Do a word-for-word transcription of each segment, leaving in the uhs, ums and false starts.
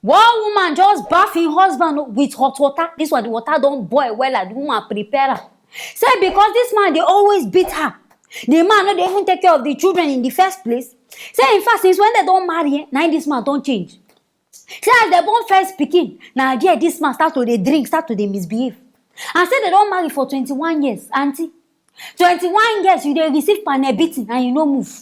One woman just baff im husband with hot water. This one, the water don boil wella. The woman prepare am. Say because this man dey always beat her, the man no dey even take care of the children in the first place. Say in fact, since when they don marry, eh, na im this man don change. Say as they born first pikin, na there this man start to dey drink, start to dey misbehave. And say they don marry for twenty-one years, aunty. Twenty-one years, you dey receive panel beating and you no move.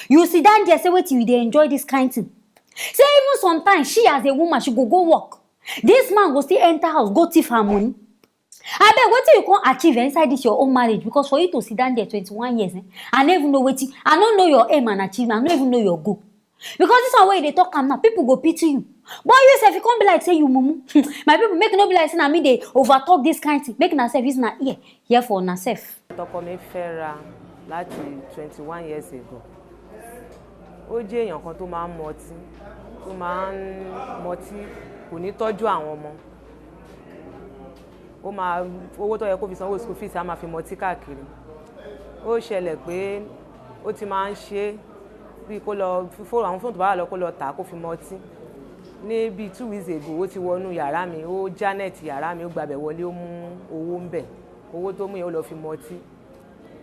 You sit down there, say wetin you dey enjoy this kind thing. Say even sometimes, she as a woman, she go go work. This man go still enter house, go thief her money. Abeg, wetin you come achieve inside this your own marriage? Because for you to sit down there twenty-one years, eh, I no even know wetin, I no know your aim and achievement, I no even know your goal. Because this one wey you dey talk am now, people go pity you. But you sef, e come be like say you mumu. My people, make e no be like say na me dey over talk this kind thing. Make una sef use una ear hear for una sef. Tọkọ mi fẹ́ra láti twenty-one years ago. Ó jẹ́ èèyàn kan tó máa ń mọtí, tó máa ń mọtí, kò ní tọ́jú àwọn ọmọ. Ó máa, owó tó yẹ kó fi sanwó school fees, á máa fi mọtí káàkiri. Ó ṣẹlẹ̀ pé ó ti máa ń ṣe é, bíi kó lọ fóònù, àwọn fóònù tó bá wà lọ kó lọ tà á, kó fi mọtí. Ní bíi two weeks ago, ó ti wọnú yàrá mi, ó janet yàrá mi, ó gbabẹ̀ wọlé, ó mú owó ń bẹ̀. Owó tó mú yẹn, ó lọ fi mọtí.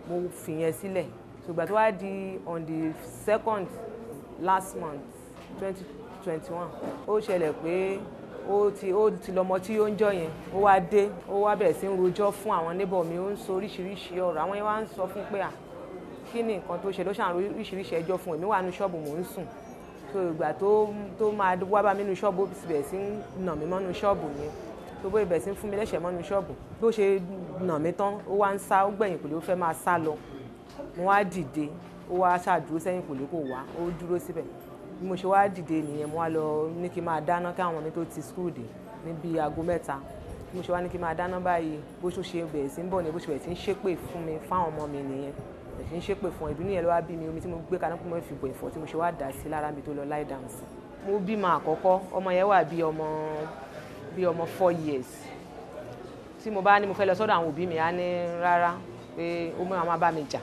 Mo fìyẹn sílẹ̀. Ṣùgbọ́n tó wá di on the second last month, twenty twenty-one, ó ṣẹlẹ̀ pé ó ti, ó ti lọ mọtí yó ń jọ yẹn. Ó wá dé, ó wá bẹ̀rẹ̀ sí ń rojọ́ fún àwọn neighbor mi, ó ń sọ oríṣiríṣi ọ̀rọ̀. Àwọn yẹn wá ń sọ fún pé, "À, kí ni nǹkan tó ṣe?" Ló ṣàn ro oríṣiríṣi ẹjọ́ fún èmi, wà nínú ṣọ́ọ̀bù, mò ń sùn. So ìgbà tó, tó máa wá bá mi nínú ṣọ́ọ̀bù, ó bẹ̀rẹ̀ sí ń nà mí mọ́nú ṣọ́ọ̀bù yẹn. Tó bó bẹ̀rẹ̀ sí ń fún mi lẹ́sẹ̀ mọ́nú ṣọ́ọ̀bù. Bó ṣe nà mí tán, ó wá ń sá, ó gbẹ̀yìn kò lè, ó fẹ́ máa sá lọ. Mo wá dìde, ó wá ṣàdúró sẹ́yìn kò lè kó wá, ó dúró síbẹ̀. Bí mo ṣe wá dìde nìyẹn, mo wá lọ ní kí n máa dáná kí àwọn ọmọ mi tó ti school dé níbi aago mẹ́ta. Bí mo ṣe wá ní kí n máa dáná báyìí, bó ṣe ṣe bẹ̀rẹ̀ sí ń bọ̀ ni, bó ṣe bẹ̀rẹ̀ sí ń ṣépè fún mi, fáwọn ọmọ mi nìyẹn. Bẹ̀rẹ̀ sí ń ṣépè fún wọn. Ìbínú yẹn ló wá bí mi, omi tí mo gbé kaná pé mo fi bọ̀ ẹ̀fọ́ tí mo ṣe wá dà sí lára mi tó lọ lie down sí. Mo bímọ àkọ́kọ́, ọmọ yẹn wà bí ọmọ, bí ọmọ four years. Tí mo bá ní mo fẹ́ lọ sọ́dọ̀ àwọn òbí mi, á ní rárá, pé ó máa, máa bá mi jà.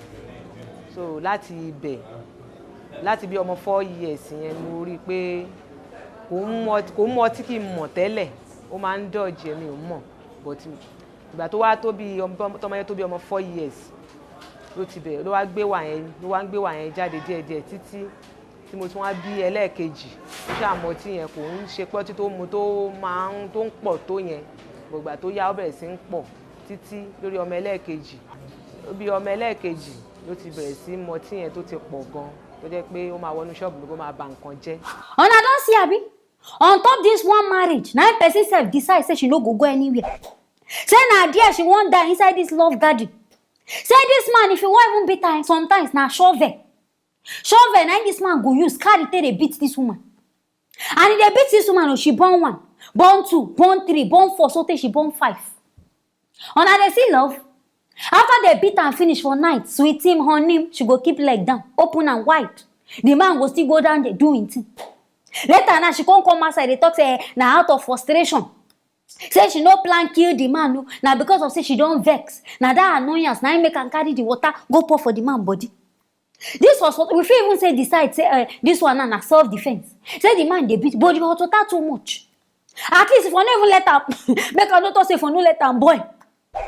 So láti ibẹ̀, láti bí ọmọ four years yẹn, mo rí i pé kò ń mọ, kò ń mọ tí kì í mọ̀ tẹ́lẹ̀, ó máa ń dodge, mi ò mọ̀. But ìgbà tó wá tó bí ọmọ, tọmọ yẹn tó bí ọmọ four years, ló ti bẹ̀rẹ̀, ló wá gbé wà yẹn, ló wá ń gbé wà yẹn jáde díẹ̀díẹ̀ títí tí mo tún wá bí ẹlẹ́ẹ̀kejì. Ó ṣáà mọ ọtí yẹn, kò ń ṣe pé ọtí tó mu tó máa ń, tó ń pọ̀ tó yẹn. But ìgbà tó yá, ó bẹ̀rẹ̀ sí ń pọ̀ títí lórí ọmọ ẹlẹ́ẹ̀kejì. Ó bí ọmọ ẹlẹ́ẹ̀kejì ló ti bẹ̀rẹ̀ sí mọ ọtí yẹn tó ti pọ̀ gan, tó jẹ́ pé ó máa wọnú ṣọ́ọ̀bù mi, kó máa ba nǹkan jẹ́. Una don see, abi? On top this one marriage, na im person sef decide say she no go go anywhere. Say na there she wan die, inside this love garden. Say this man, if you wan even beat am, sometimes na shovel. Shovel na im this man go use carry take dey beat this woman. And e dey beat this woman o, she born one, born two, born three, born four, so tey she born five. Una dey see love? After they beat am finish for night, sweet him, honey him, she go keep leg down, open am wide. The man go still go down dey do him thing. Later now, she come come outside dey talk say, eh, na out of frustration. Say she no plan kill the man o, na because of say she don vex. Na that annoyance na im make am carry the water go pour for the man body. This was what we fit even say decide say, eh, this one na, na self defense. Say the man dey beat, but the hot water too much. At least if I no even let am, make I no talk say if I no let am boil.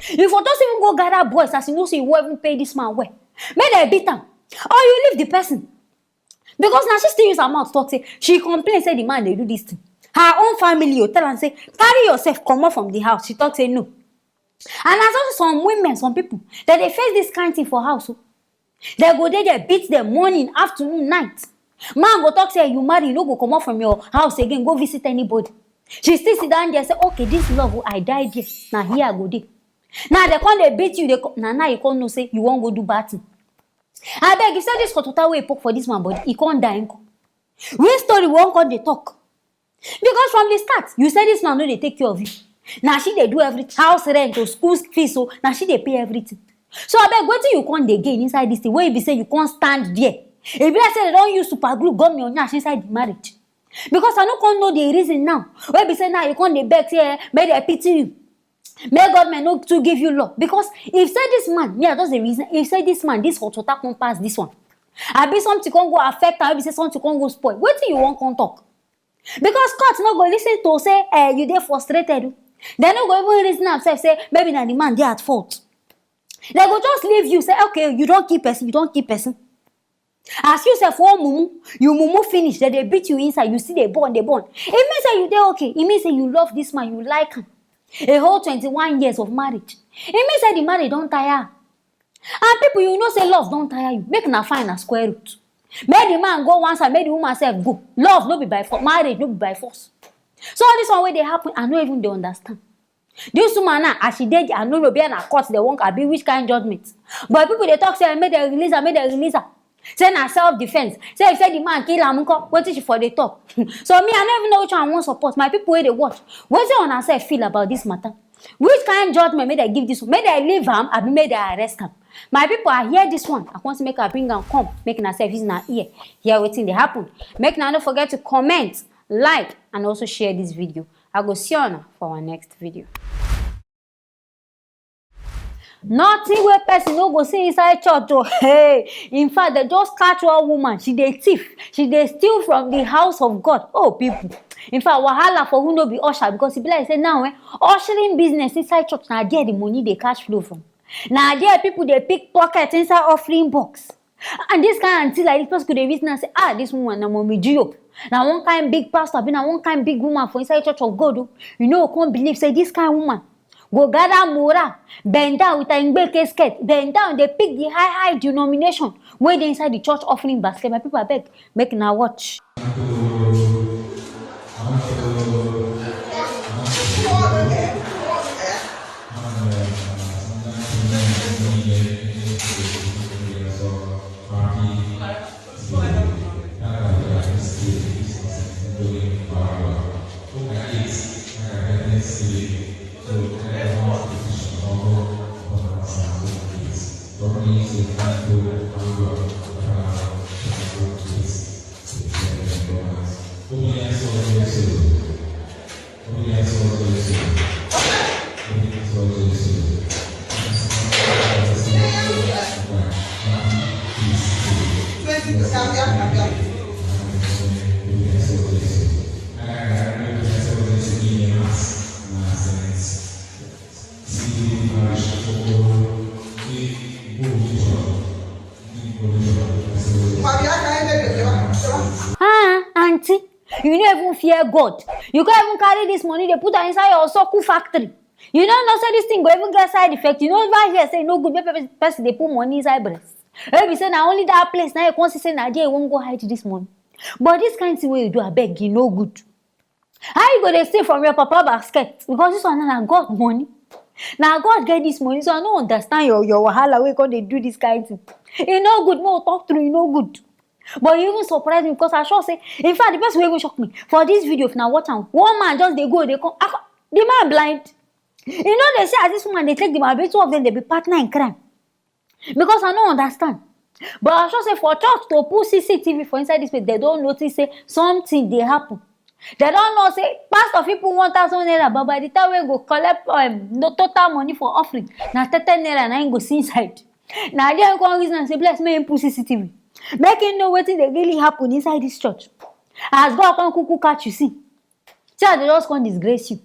If I just even go gather boys, as you know say you won't even pay this man well, make dem beat am, or you leave the person. Because now she still use her mouth talk say she complain say the man dey do this thing. Her own family o tell am say, "Carry yourself comot from the house." She talk say no. And as also some women, some people, that they face this kind thing for house o. They go there, they beat them morning, afternoon, night. Man go talk say, "You marry, you no go comot from your house again, go visit anybody." She still sit down there say, "Okay, this love, oh, I die there. Now here I go dey." Now they come, they beat you, they come, now, now you come know say you won't go do bad thing. Abeg, you say this hot water wey you poke for this man body, he come die nko. Which story we wan come dey talk? Because from the start, you say this man no dey take care of you. Na she dey do everything, house rent o, school fees o, na she dey pay everything. So abeg, wetin you come dey gain inside this thing wey be say you come stand there? E be like say they don use super glue gum your nyash inside the marriage. Because I no come know the reason now wey be say now you come dey beg say, eh, make dem pity you. May government no too give you law. Because if say this man, me, I just dey reason, if say this man, this hot water come pass this one, abi something come go affect am, abi say something come go spoil, wetin you wan come talk? Because court no go listen to say, eh, you dey frustrated o. Dem no go even reason am sef say maybe na the man dey at fault. Dem go just leave you say, okay, you don kill person, you don kill person. As you sef wan mumu, you mumu finish, dem dey beat you inside, you still dey burn, dey burn. E mean say you dey okay. E mean say you love this man, you like am. A whole twenty-one years of marriage. E mean say the marriage don tire am. And people, you know say love don tire you. Make una find na square root. Make the man go one side, make the woman sef go. Love no be by force, marriage no be by force. So all this one wey dey happen, I no even dey understand. This woman now, as she dey, I no know, be na court dem wan, abi which kind judgment. But people dey talk say make dem release am, make dem release am. Say na self defense. Say if say the man kill am nko, wetin she for dey talk? So me, I no even know which one I wan support. My people wey dey watch, wetin una sef feel about this matter? Which kind judgment make dem give this one? Make dem leave am, abi make dem arrest am? My people, I hear this one. I want to make I bring am come. Make una sef use una ear, hear wetin dey happen. Make una no forget to comment, like, and also share this video. I go see una for our next video. Nothing wey person no go see inside church o. Hey, in fact, dem just catch one woman. She dey thief. She dey steal from the house of God. Oh, people. In fact, wahala for who no be usher, because e be like say now, eh, ushering business inside church, na there the money dey cash flow from. Na there people dey pick pocket inside offering box. And this kind aunty like this, person go dey reason am say, ah, this woman na Mommy Gio. Na one kind big pastor, abi na one kind big woman for inside church of God o. You no go come believe say this kind woman go gather morale, bend down with her Ngbeke skirt, bend down, dey pick the high high denomination wey dey inside the church offering basket. My people, abeg, make una watch. Ah, aunty, you no even fear God. You can't even carry this money, dey put am inside your soku factory. You no know say this thing go even get side effect. You no ever hear say e no good make pe-, person dey put money inside breast. Wey be say na only that place na you come see say na there you wan go hide this money. But this kind thing wey you do, abeg, e no good. How you go dey steal from your papa basket? Because this one na God money. Na God get this money, so I no understand your, your wahala wey you come dey do this kind thing. E no good, make we talk true, e no good. But you even surprise me, because I sure say, in fact, the person wey even shock me for this video, if una watch am, one man just dey go, dey come. I co-, the man blind. You know, they say as this woman dey take the man, abi two of them dey be partner in crime. Because I no understand. But I sure say for church to put C C T V for inside this place, dem don notice say something dey happen. Dem don know say pastor fit put one thousand naira, but by the time wey go collect, um, no, total money for offering, na thirty naira na im go see inside. Na there we come reason am say, bless, make him put C C T V. Make him know wetin dey really happen inside this church. As God come kuku catch you, see. See as dem just come disgrace you.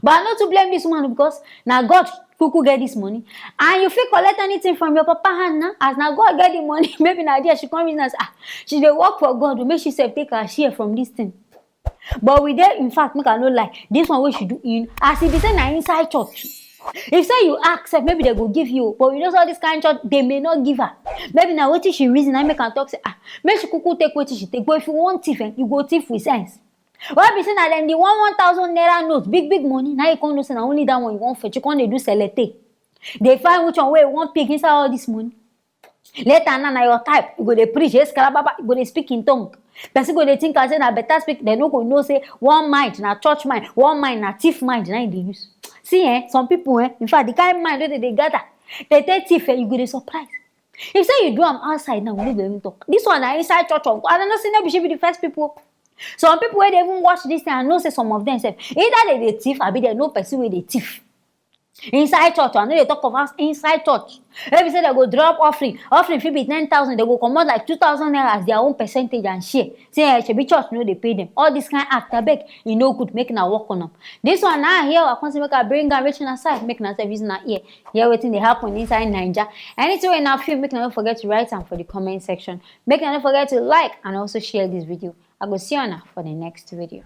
But I no too blame this woman, because na God kuku get this money. And you fit collect anything from your papa hand now. As na God get the money, maybe na there she come reason am say, ah, she dey work for God o, make she sef take her share from this thing. But we dey, in fact, make I no lie, this one wey she do, in, as e be say na inside church. If say you ask sef, maybe dem go give you, but you know say all this kind church, dem may not give her. Maybe na wetin she reason, na make am talk say, ah, make she kuku take wetin she take. But if you wan thief, eh, you go thief with sense. Wey be say na dem the one, one thousand naira note, big, big money, na you come know say na only that one you wan fetch, you come dey do selete. Dey find which one wey you wan pick inside all this money. Later now, na your type, you go dey preach, yes, kalababa, you go dey speak in tongue. Person go dey think am say na better speak, dem no go know say one mind na church mind, one mind na thief mind na im dey use. See, eh, some people, eh, in fact, the kind mind wey dem dey gather, dem take thief, eh, you go dey surprise. If say you do am outside now, we no go even talk. This one na inside church of God. And I know say no be she be the first people. Some people wey dey even watch this thing, I know say some of them sef, either dem dey thief, abi dem know person wey dey thief. Inside church, I no dey talk of house, inside church. If you say they go drop offering, offering fit be ten thousand, they go comot like two thousand naira as their own percentage and share. Say, eh, shebi church no dey pay them. All this kind act, abeg, e no good, make una work on am. This one now here, I come say make I bring am reach una side, make una sef use una ear, hear wetin dey happen inside Naija. Anything wey una feel, make una no forget to write am for the comment section. Make una no forget to like and also share this video. I go see una for the next video.